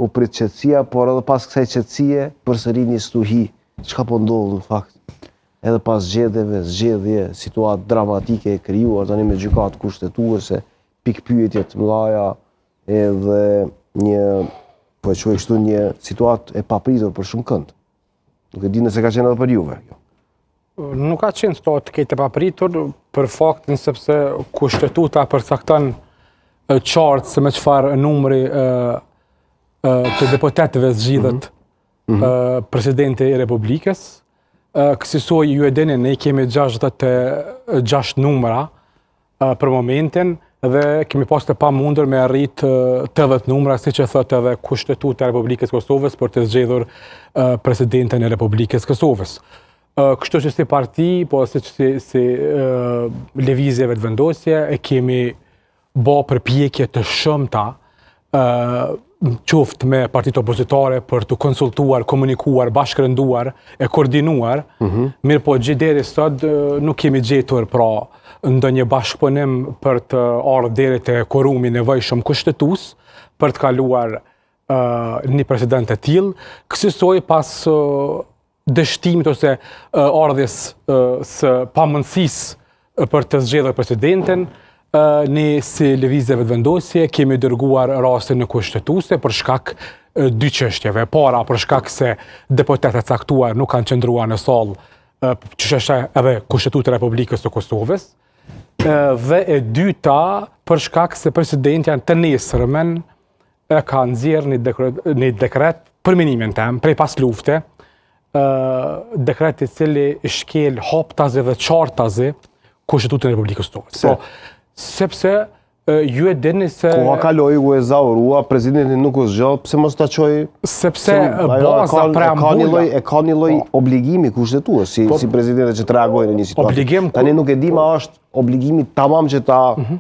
U prit qetësia, por edhe pas kësaj qetësie, përsëri një stuhi. Çka po ndodh në fakt? Edhe pas zgjedhjeve, zgjedhje, situatë dramatike e krijuar tani me gjykatë kushtetuese, pikëpyetje të mëdha, edhe një po e quaj kështu një situatë e papritur për shumëkënd. Nuk e di nëse ka qenë edhe për juve. Jo. Nuk ka qenë situatë krejt e papritur për faktin sepse kushtetuta përcakton qartë se me çfarë numri të deputetëve zgjidhet mm -hmm. presidenti i Republikës. Kësisoj ju e dini, ne kemi 66 numra për momentin dhe kemi pas të pamundur me arrit 80 numra, siç e thotë edhe Kushtetuta e Republikës Kosovës për të zgjedhur presidentin e Republikës Kosovës. Kështu që si parti, po si, si, si lëvizje Vetëvendosje, e kemi bo përpjekje të shumta qoftë me partitë opozitare për të konsultuar, komunikuar, bashkërenduar e koordinuar, mm -hmm. mirëpo gjithë deri sot nuk kemi gjetur pra ndonjë bashkëpunim për të ardhur deri te kuorumi i nevojshëm kushtetues për të kaluar uh, një president të tillë, kësisoj pas uh, dështimit ose ardhjes së pamundësisë për të zgjedhur presidentin, ne si Lëvizje Vetëvendosje kemi dërguar rastin në kushtetuese për shkak dy çështjeve. Para për shkak se deputetët e caktuar nuk kanë qëndruar në sallë, qysh është edhe Kushtetuta e Republikës së Kosovës. Dhe e dyta për shkak se presidentja të nesërmen e ka nxjerrë një dekret, një dekret për menimin tem, prej pas lufte, ë dekret i cili shkel haptazi dhe qartazi Kushtetutën e Republikës së Kosovës. Po, sepse ju e dini se koha kaloi u ezaurua, presidenti nuk u zgjodh, pse mos ta çoj? Sepse baza preambula ka një lloj e ka një lloj po. obligimi kushtetues si po, si presidenti që të reagojë në një situatë. Obligim Tani nuk e di ma është obligimi tamam që ta mm -hmm.